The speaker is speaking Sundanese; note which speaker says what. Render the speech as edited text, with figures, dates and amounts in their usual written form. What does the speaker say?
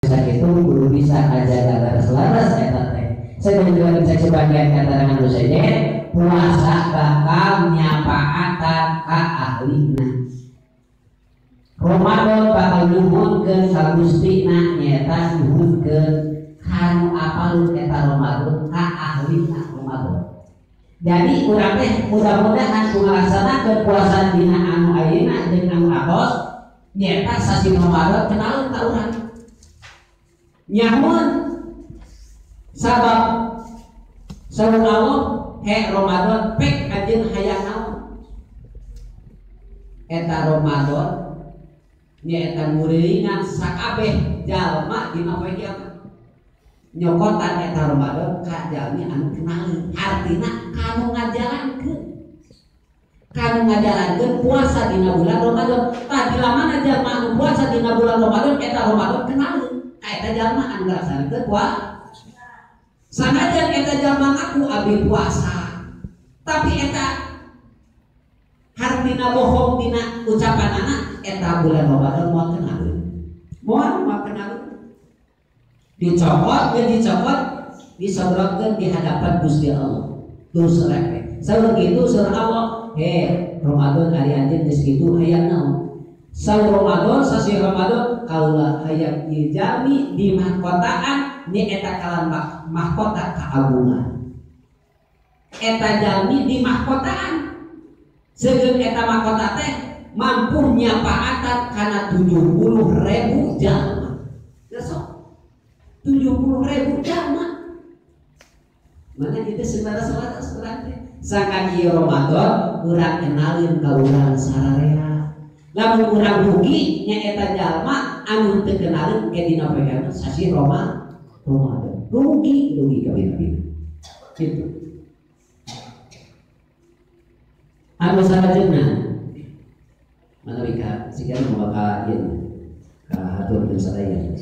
Speaker 1: bisa kitu kudu bisa ngajaga laras-laras eta teh. Sedangkan bisa sebagian katerangan nu sejen puasa bakal nyapaatan ka ahlina. Ramadan bakal nyuhunkeun ka Gustina nyaeta nyuhunkeun kanu apalun eta Ramadan ka ahlina Ramadan. Jadi urang teh mudah-mudahan ngalaksanakeun puasa dina anu ayeuna jeung anu atos nyaeta sasi Ramadan kenalun ka urang. Nyamun sabab saur Allah he Ramadan pek anjeun hayang naon. Eta Ramadan nyaeta ngurilingan sakabeh jalma dina poe kiamat. Nyokotan eta Ramadan ka jalmi anu kenalin artina kanu ngajalankeun. Kanu ngajalankeun puasa dina bulan Ramadan. Tah bila mana jalma anu puasa dina bulan Ramadan eta Ramadan kenalin ka eta jalma anu ngalaksanakeun puasa. Sanajan eta jalma ngaku abdi puasa tapi eta hartina bohong dina ucapanana eta bulan Ramadan moal kenalin. Moal kenalin. Dicopot, dicopot, disodorkeun di hadapan Gusti Allah. Terus rek. Saur kitu saur Allah, he Ramadan ari anjeun geus kitu hayang naon? Saur Ramadan sasi Ramadan kaula hayang ieu jalmi di mahkotaan nya eta kalan mahkota kaagungan. Eta jalmi di mahkotaan. Seugeun eta mahkota teh mampu nyapaatan kana 70.000 jalma. Besok 70.000 jalma. Mana kita selara-selara urang teh. Sangkan ieu Ramadan urang kenalin ka urang sararea. Lamun urang rugi nya eta jalma anu teu kenalin ke dina poe kiamat sasi Ramadan. Rugi rugi kabeh-kabeh. Kitu. Anu salajengna manawi ka siga nu bakal ieu ka haturkeun sadaya.